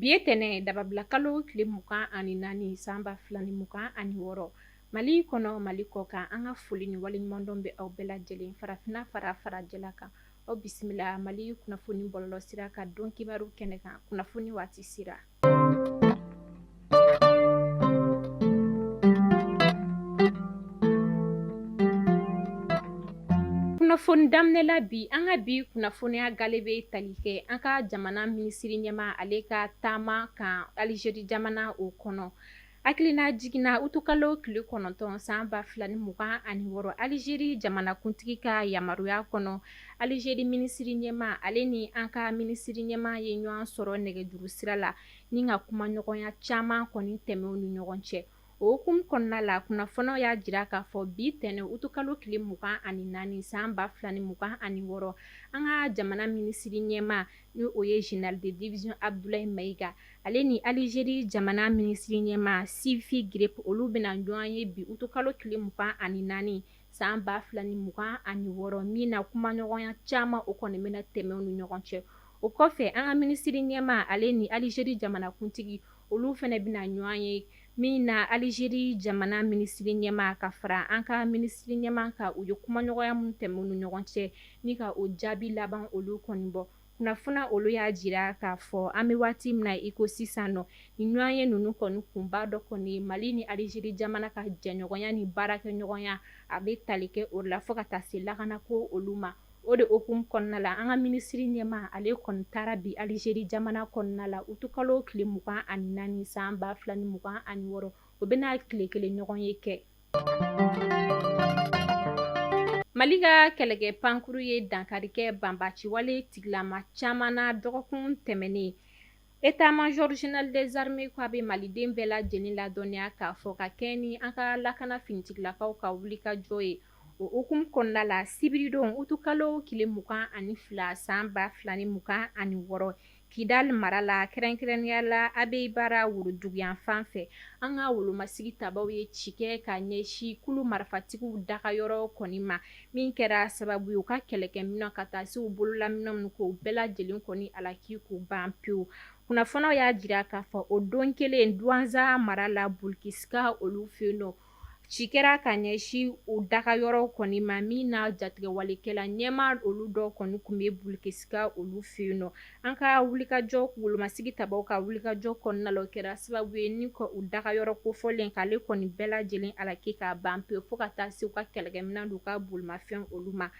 Bi ye tɛnɛ dababila kalo tile 24 san 2026 Mali kɔnɔ Mali kɔ kan an ka foli ni waleɲumandɔn bɛ aw bɛɛ lajɛlen farafinna fara farajɛla kan aw bisimila Mali kunnafoni bɔlɔlɔ sira ka don kibaru kɛnɛ kan kunnafoni waati sera. Kunnafoni daminɛ la bi an ka bi kunnafoniya gale bɛ tali kɛ an ka jamana minisiri ɲɛmaa ale ka taama kan Alizeri jamana o kɔnɔ. Hakilina jiginna utukalo tile 9 san 2026 Alizeri jamanakuntigi ka yamaruya kɔnɔ Alizeri minisiri ɲɛmaa ale ni an ka minisiri ɲɛmaa ye ɲɔgɔn sɔrɔ nɛgɛjuru sira la ni ka kumaɲɔgɔnya caman kɔni tɛmɛ u ni ɲɔgɔn cɛ. O hukumu kɔnɔna la kunnafoniw y'a jira k'a fɔ bi tɛnɛn utukalo tile 24 san 2026 an ka jamana minisiri ɲɛmaa ni o ye général de division Abdoulaye Maïga ale ni Alizeri jamana minisiri ɲɛmaa Sifi Ghrieb olu bɛna ɲɔgɔn ye bi utukalo tile 24 san 2026 min na kumaɲɔgɔnya caman o kɔni bɛna tɛmɛ u ni ɲɔgɔn cɛ. O kɔfɛ an ka minisiri ɲɛmaa ale ni Alizeri jamanakuntigi olu fana bɛna ɲɔgɔn ye min na Alizeri jamana minisiri ɲɛmaa ka fara an ka minisiri ɲɛmaa kan u ye kumaɲɔgɔnya min tɛmɛ u ni ɲɔgɔn cɛ ni ka o jaabi laban olu kɔni bɔ. Kunnafoni olu y'a jira k'a fɔ an bɛ waati min na i ko sisan nɔ nin ɲɔgɔnye ninnu kɔni kunba dɔ kɔni Mali ni Alizeri jamana ka jɛɲɔgɔnya ni baarakɛɲɔgɔnya a bɛ tali kɛ o la fo ka taa se lakanako olu ma. O de hukumu kɔnɔna la an ka minisiri ɲɛmaa ale kɔni taara bi Alizeri jamana kɔnɔna la utukalo tile 24 san 2026 o bɛna tile kelen ɲɔgɔn ye kɛ. Mali ka kɛlɛkɛ pankuru ye dankari kɛ banbaciwale tigilama caman na dɔgɔkun tɛmɛnen. État-major général des armées ko a bɛ maliden bɛɛ lajɛlen ladɔnniya k'a fɔ ka kɛɲɛ ni an ka lakana finitigilakaw ka wulikajɔ ye. O hukumu kɔnɔna la sibiridon utukalo tile 22 san 2026 Kidali mara la kɛrɛnkɛrɛnnenya la Abeibara woroduguyanfan fɛ an ka wolomasigi tabaw ye ci kɛ ka ɲɛsin kulu marifatigiw dagayɔrɔ kɔni ma min kɛra sababu ye u ka kɛlɛkɛminɛn ka taa se u bololaminɛn k'o bɛɛ lajɛlen kɔni alaki k'u ban pewu. Kunnafoniw y'a jira k'a fɔ o don kelen Duwanza mara la Bulikisika olu fɛ yen nɔ Ci kɛra ka ɲɛsin u dagayɔrɔ kɔni ma min na jatigɛwalekɛla ɲɛmaa olu dɔ kɔni tun bɛ Bulikisika olu fɛ yen nɔ. An ka wulikajɔ wolomasigi tabaw ka wulikajɔ kɔnɔna la o kɛra sababu ye ni ka u dagayɔrɔ kofɔlen k'ale kɔni bɛɛ lajɛlen alaki k'a ban pewu fo ka taa se u ka kɛlɛkɛminɛn n'u ka bolimafɛn olu ma.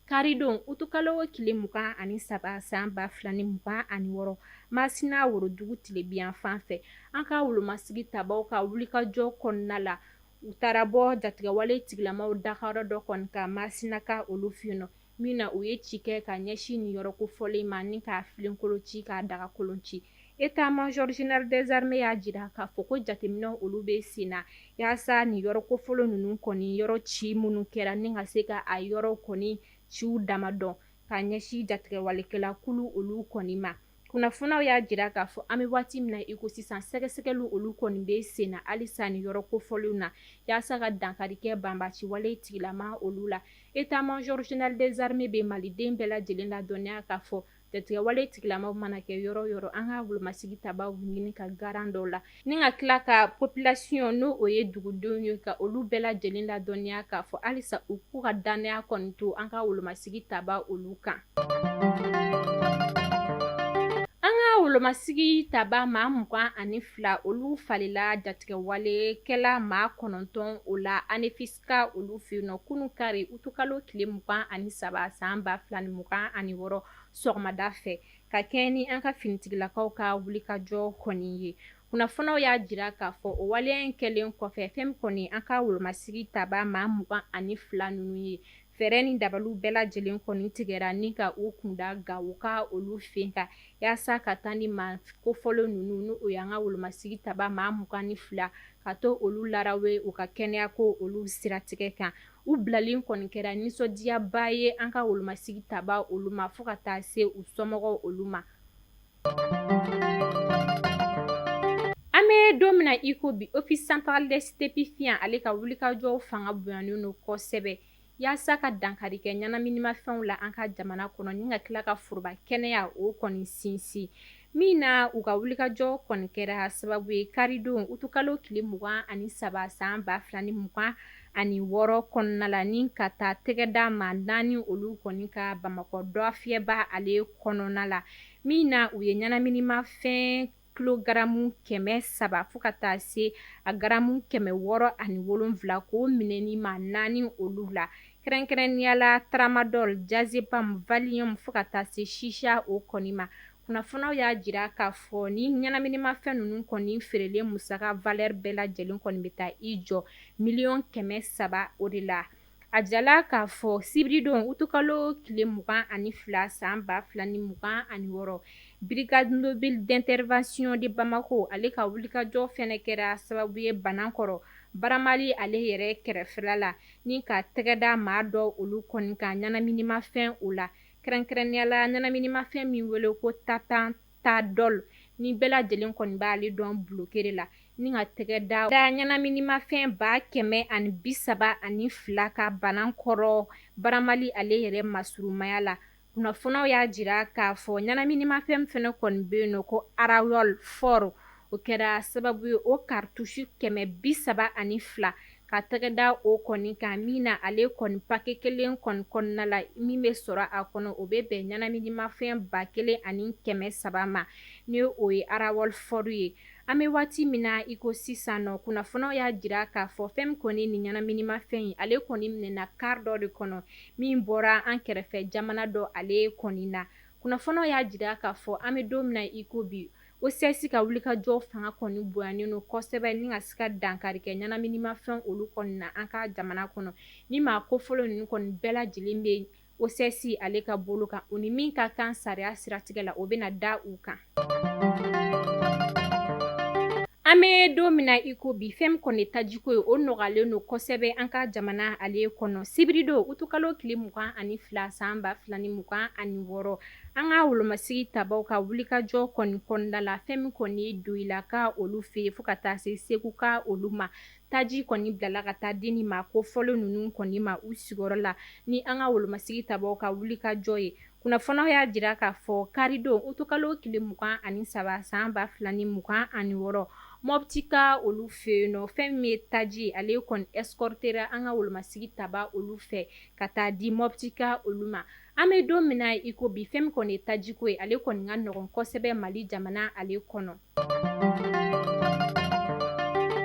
Karidon utukalo tile 23 san 2026 Masina worodugu tilebinyanfan fɛ an ka wolomasigi tabaw ka wulikajɔ kɔnɔna la u taara bɔ jatigɛwale tigilamaw dagayɔrɔ dɔ kɔni kan Masinaka olu fɛ yen nɔ min na u ye ci kɛ ka ɲɛsin nin yɔrɔ kofɔlen ma ni k'a filenkolon ci k'a dagakolon ci. État-major général des armées y'a jira k'a fɔ ko jateminɛw olu bɛ sen na yaasa nin yɔrɔ kofɔlen ninnu kɔni yɔrɔ ci minnu kɛra ni ka se ka a yɔrɔ kɔni ciw damadɔn ka ɲɛsin jatigɛwalekɛla kulu olu kɔni ma. Kunnafoniw y'a jira k'a fɔ an bɛ waati min na i ko sisan sɛgɛsɛgɛliw olu kɔni bɛ sen na halisa nin yɔrɔ kofɔlenw na yaasa ka dankari kɛ banbaciwale tigilama olu la. État-major général des armées bɛ maliden bɛɛ lajɛlen ladɔnniya k'a fɔ jatigɛwale tigilamaw mana kɛ yɔrɔ yɔrɔ an ka wolomasigi tabaw ɲini ka garan dɔw la ni ka tila ka population n'o o ye dugudenw ye ka olu bɛɛ lajɛlen ladɔnniya k'a fɔ halisa u k'u ka dannaya kɔni to an ka wolomasigi taba olu kan. An ka wolomasigi taba maa 22 olu falila jatigɛwalekɛla maa 9 o la Anefiska olu fɛ yen nɔ kunun kari utukalo tile 23 san 2026 sɔgɔmada fɛ ka kɛɲɛ ni an ka finitigilakaw ka wulikajɔ kɔni ye. Kunnafoniw y'a jira k'a fɔ o waleya in kɛlen kɔfɛ fɛn min kɔni an ka wolomasigi taba maa 22 ninnu ye fɛɛrɛ ni dabaliw bɛɛ lajɛlen kɔni tigɛra ni ka u kunda Gawoka olu fɛ kan yaasa ka taa ni maa kofɔlen ninnu ni o y'an ka wolomasigi taba maa 22 ka to olu larawe u ka kɛnɛya ko olu siratigɛ kan. U bilalen kɔni kɛra nisɔndiyaba ye an ka wolomasigi taba olu ma fo ka taa se u somɔgɔw olu ma. An bɛ don min na i ko bi Office central des stupéfiants ale ka wulikajɔw fanga bonyanen don kosɛbɛ yaasa ka dankari kɛ ɲɛnaminimafɛnw la an ka jamana kɔnɔ ni ka tila ka foroba kɛnɛya o kɔni sinsin. Min na u ka wulikajɔ kɔni kɛra sababu ye karidon utukalo tile 23 san 2026 kɔnɔna la ni ka taa tɛgɛ da maa naani olu kɔni kan Bamakɔ dɔfiyɛba ale kɔnɔna la min na u ye ɲɛnaminimafɛn kilogaramu 300 fo ka taa se a garamu 607 k'o minɛ ni maa naani olu la kɛrɛnkɛrɛnnenya la tramadol diazépam valium fo ka taa se shisha o kɔni ma. Kunnafoniw y'a jira k'a fɔ ni ɲɛnaminimafɛn ninnu kɔni feerelen musaka valeur bɛɛ lajɛlen kɔni bɛ taa i jɔ miliyɔn 300 o de la. A jirala k'a fɔ sibiridon utukalo tile 22 san 2026 brigade mobile d'intervention de Bamako ale ka wulikajɔ fɛnɛ kɛra sababu ye Banankɔrɔ Baramali ale yɛrɛ kɛrɛfɛla la ni ka tɛgɛ da maa dɔ olu kɔni kan ɲɛnaminimafɛn o la kɛrɛnkɛrɛnnenya la ɲɛnaminimafɛn min wele ko tapentadol ni bɛɛ lajɛlen kɔni b'ale dɔn bulokere la ni ka tɛgɛ da ɲɛnaminimafɛn 132 kan Banankɔrɔ Baramali ale yɛrɛ masurumaya la. Kunnafoniw y'a jira k'a fɔ ɲɛnaminimafɛn fɛnɛ kɔni bɛ yen nɔ ko Arawol fort o kɛra sababu ye o cartouche 332 ka tɛgɛ da o kɔni kan min na ale kɔni paquet kelen kɔni kɔnɔna la min bɛ sɔrɔ a kɔnɔ o bɛ bɛn ɲɛnaminimafɛn 1300 ma ni o ye Arawol fort ye. An bɛ waati min na i ko sisan nɔ kunnafoniw y'a jira k'a fɔ fɛn min kɔni ni ɲɛnaminimafɛn ye ale kɔni minɛna car dɔ de kɔnɔ min bɔra an kɛrɛfɛ jamana dɔ ale kɔni na. Kunnafoniw y'a jira k'a fɔ an bɛ don min na i ko bi OCS ka wulikajɔ fanga kɔni bonyanen don kosɛbɛ ni ka se ka dankari kɛ ɲɛnaminimafɛn olu kɔni na an ka jamana kɔnɔ ni maa kofɔlen ninnu kɔni bɛɛ lajɛlen bɛ OCS ale ka bolo kan u ni min ka kan sariya siratigɛ la o bɛna da u kan. An bɛ don min na i ko bi fɛn min kɔni tajiko ye o nɔgɔyalen don kosɛbɛ an ka jamana ale kɔnɔ sibiridon utukalo tile 22 san 2026 an ka wolomasigi tabaw ka wulikajɔ kɔni kɔnɔna la fɛn min kɔni ye Doyila ka olu fɛ yen fo ka taa se Segu ka olu ma taji kɔni bilala ka taa di ni maa kofɔlen ninnu kɔni ma u sigiyɔrɔ la ni an ka wolomasigi tabaw ka wulikajɔ ye. Kunnafoniw y'a jira k'a fɔ karidon utukalo tile 23 san 2026 Mɔpti ka olu fɛ yen nɔ fɛn min ye taji ale kɔni escortera an ka wolomasigi taba olu fɛ ka taa di Mɔpti ka olu ma. An bɛ don min na i ko bi fɛn min kɔni ye tajiko ye ale kɔni ka nɔgɔn kosɛbɛ Mali jamana ale kɔnɔ.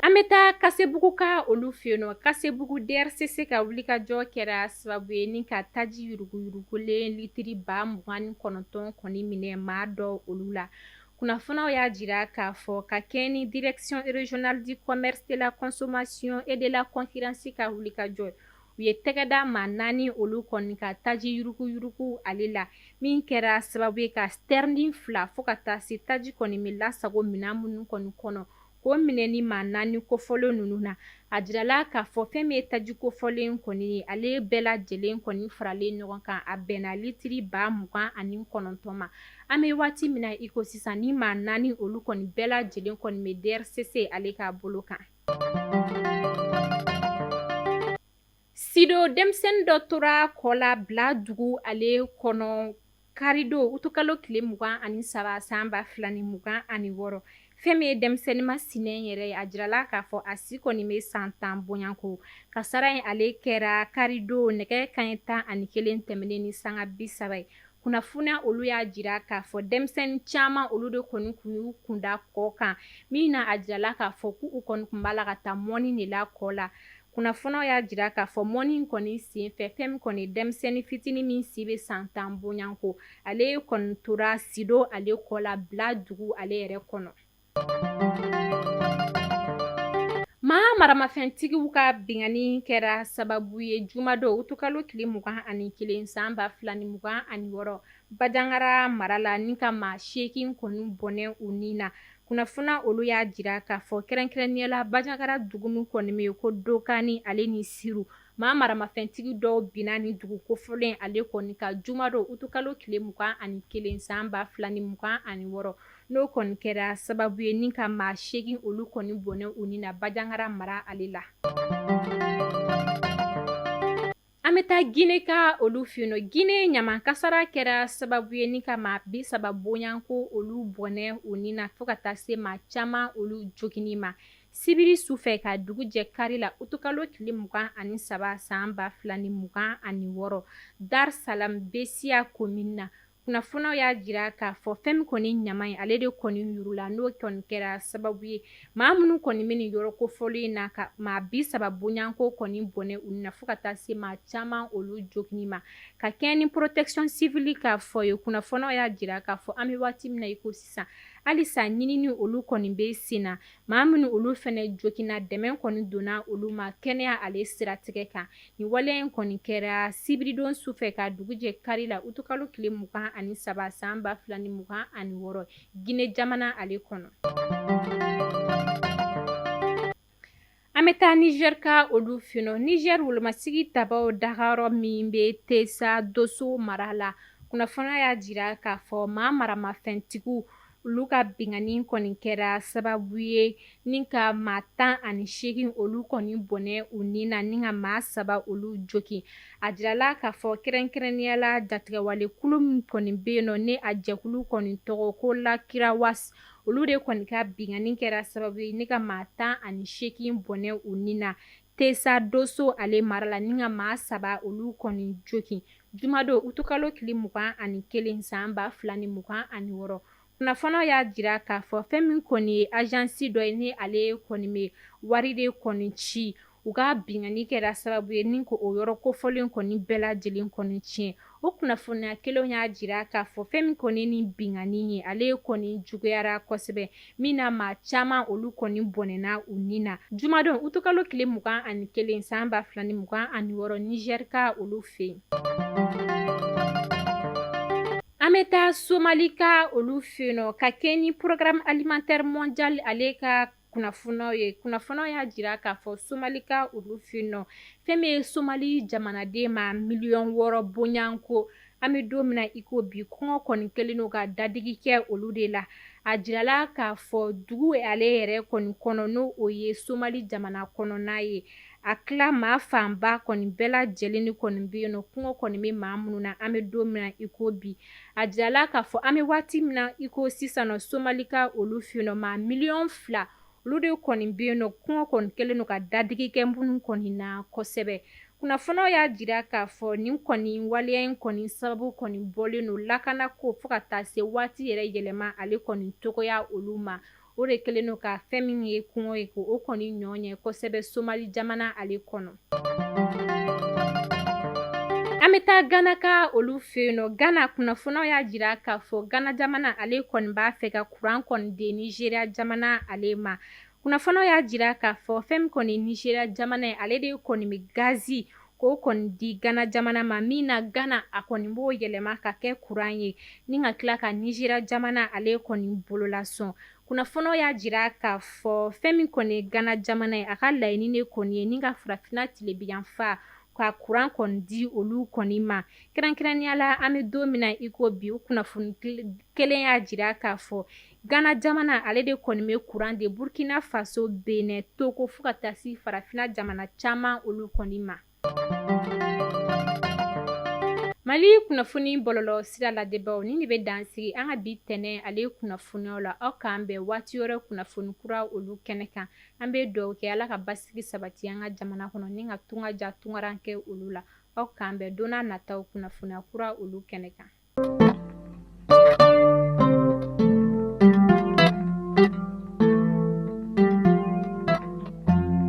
An bɛ taa Kasebugu ka olu fɛ yen nɔ Kasebugu DRCC ka wulikajɔ kɛra sababu ye ni ka taji yuruguyurugulen litiri 29,000 kɔni minɛ maa dɔ olu la. Kunnafoniw y'a jira k'a fɔ ka kɛɲɛ ni direction régionale du commerce de la consommation et de la concurrence ka wulikajɔ u ye tɛgɛ da maa naani olu kɔni ka taji yuruguyurugu ale la min kɛra sababu ye ka citerne fila fo ka taa se taji kɔni bɛ lasago minɛn minnu kɔni kɔnɔ k'o minɛ ni maa naani kofɔlen ninnu na. A jirala k'a fɔ fɛn min ye taji kofɔlen kɔni ye ale bɛɛ lajɛlen kɔni faralen ɲɔgɔn kan a bɛnna litiri 29,000 ma. An bɛ waati min na i ko sisan ni maa naani olu kɔni bɛɛ lajɛlen kɔni bɛ DRCC ale ka bolo kan. Sido denmisɛnnin dɔ tora kɔ la bila dugu ale kɔnɔ karidon utukalo tile 23 san 2026 fɛn min ye denmisɛnnin masina yɛrɛ ye a jirala k'a fɔ a si kɔni bɛ san 10 bonyanko kasara in ale kɛra karidon nɛgɛ kanɲɛ 11 tɛmɛnen ni sanga 30 ye. Kunnafoniya olu y'a jira k'a fɔ denmisɛnnin caman olu de kɔni tun y'u kunda kɔ kan min na a jirala k'a fɔ k'u kɔni tun b'a la ka taa mɔni de la kɔ la. Kunnafoniw y'a jira k'a fɔ mɔni kɔni senfɛ fɛn min kɔni denmisɛnnin fitinin min si bɛ san 10 bonyanko ale kɔni tora Sido ale kɔ la bila dugu ale yɛrɛ kɔnɔ. Maa maramafɛntigiw ka binkanni kɛra sababu ye jumadon utukalo tile 21 san 2026 Banjagara mara la ni ka maa 8 kɔni bɔnɛ u ni na. Kunnafoniya olu y'a jira k'a fɔ kɛrɛnkɛrɛnnenya la Banjagara dugu min kɔni bɛ yen ko Dokani ale ni Siru maa maramafɛntigi dɔw binna ni dugu kofɔlen ale kɔni kan jumadon utukalo tile 21 san 2026 n'o kɔni kɛra sababu ye ni ka maa 8 olu kɔni bɔnɛ u ni na Banjagara mara ale la. An bɛ taa Guinée ka olu fɛ yen nɔ. Guinée ɲaman kasara kɛra sababu ye ni ka maa 30 bonyanko olu bɔnɛ u ni na, fo ka taa se maa caman olu joginni ma sibiri su fɛ ka dugu jɛ kari la, utukalo tile 23 san 2026, Dar Salam Besiya commune na. Kunnafoniw y'a jira k'a fɔ fɛn min kɔni ɲama ye, ale de kɔni yurula, n'o kɔni kɛra sababu ye maa minnu kɔni bɛ nin yɔrɔ kofɔlen in na, ka maa 30 bonyanko kɔni bɔnɛ u na, fo ka taa se maa caman olu joginni ma. Ka kɛɲɛ ni protection civile k'a fɔ ye, kunnafoniw y'a jira k'a fɔ an bɛ waati min na i ko sisan, halisa ɲinini olu kɔni bɛ sen na. Maa minnu olu fana joginna, dɛmɛ kɔni donna olu ma kɛnɛya ale siratigɛ kan. Nin wale in kɔni kɛra sibiridon su fɛ ka dugu jɛ kari la, utukalo tile 23 san 2026, Guinée jamana ale kɔnɔ. An bɛ taa Niger ka olu fɛ yen nɔ. Niger wolomasigi tabaw dagayɔrɔ min bɛ Tesa Doso mara la, kunnafoniya y'a jira k'a fɔ maa maramafɛntigiw olu ka binkanni kɔni kɛra sababu ye ni ka maa 18 olu kɔni bɔnɛ u ni na, ni ka maa 3 olu jogin. A jirala k'a fɔ kɛrɛnkɛrɛnnenya la, jatigɛwale kulu min kɔni bɛ yen nɔ, ni a jɛkulu kɔni tɔgɔ ko Lakirawas, olu de kɔni ka binkanni kɛra sababu ye ni ka maa 18 bɔnɛ u ni na Tesa Doso ale mara la, ni ka maa 3 olu kɔni jogin jumadon utukalo tile 21 san 2026. Kunnafoniw y'a jira k'a fɔ fɛn min kɔni ye agence dɔ ye, ni ale kɔni bɛ wari de kɔni ci, u ka binkanni kɛra sababu ye ni ko o yɔrɔ kofɔlen kɔni bɛɛ lajɛlen kɔni tiɲɛ. O kunnafoniya kelen y'a jira k'a fɔ fɛn min kɔni ni binkanni ye, ale kɔni juguyara kosɛbɛ, min na maa caman olu kɔni bɔnɛna u ni na jumadon utukalo tile 21 san 2026, Niger ka olu fɛ yen. An bɛ taa Somali ka olu fɛ yen nɔ, ka kɛ ni Programme alimentaire mondial ale ka kunnafoniw ye. Kunnafoniw y'a jira k'a fɔ Somali ka olu fɛ yen nɔ, fɛn min ye Somali jamanaden maa miliyɔn 6 bonyanko, an bɛ don min na i ko bi, kɔngɔ kɔni kɛlen don ka dadigi kɛ olu de la. A jirala k'a fɔ dugu ale yɛrɛ kɔni kɔnɔ, n'o o ye Somali jamana kɔnɔna ye, a tila maa fanba kɔni bɛɛ lajɛlen ni kɔni bɛ yen nɔ, kɔngɔ kɔni bɛ maa minnu na an bɛ don min na i ko bi. A jirala k'a fɔ an bɛ waati min na i ko sisan nɔ, Somali ka olu fɛ yen nɔ, maa miliyɔn 2 olu de kɔni bɛ yen nɔ, kɔngɔ kɔni kɛlen don ka dadigi kɛ minnu kɔni na kosɛbɛ. Kunnafoniw y'a jira k'a fɔ nin kɔni waleya in kɔni sababu kɔni bɔlen don lakana ko, fo ka taa se waati yɛrɛ yɛlɛma ale kɔni cogoya olu ma. O de kɛlen don ka fɛn min ye kɔngɔ ye, ko o kɔni ɲɔ ɲɛ kosɛbɛ Somali jamana ale kɔnɔ. An bɛ taa Gana ka olu fɛ yen nɔ. Gana kunnafoniw y'a jira k'a fɔ Gana jamana ale kɔni b'a fɛ ka kuran kɔni di Nigeria jamana ale ma. Kunnafoniw y'a jira k'a fɔ fɛn min kɔni Nigeria jamana ye, ale de kɔni bɛ gazi k'o kɔni di Gana jamana ma, min na Gana a kɔni b'o yɛlɛma ka kɛ kuran ye, ni ka tila ka Nigeria jamana ale kɔni bololasɔn. Kunnafoniw y'a jira k'a fɔ fɛn min kɔni Gana jamana ye, a ka laɲini de kɔni ye ni ka farafinna tilebinyanfan ka kuran kɔni di olu kɔni ma. Kɛrɛnkɛrɛnnenya la, an bɛ don min na i ko bi, o kunnafoni kelen y'a jira k'a fɔ Gana jamana ale de kɔni bɛ kuran di Burkina Faso, Benin, Togo, fo ka taa se farafinna jamana caman olu kɔni ma. Mali kunnafoni bɔlɔlɔ sira lajɛbaw, nin de bɛ dan sigi an ka bi tɛnɛn ale kunnafoniyaw la. Aw k'an bɛn waati wɛrɛ kunnafoni kura olu kɛnɛ kan. An bɛ dugawu kɛ Ala ka basigi sabati an ka jamana kɔnɔ, ni ka tunga ja tungaran kɛ olu la. Aw k'an bɛn don nataw kunnafoniya kura olu kɛnɛ kan.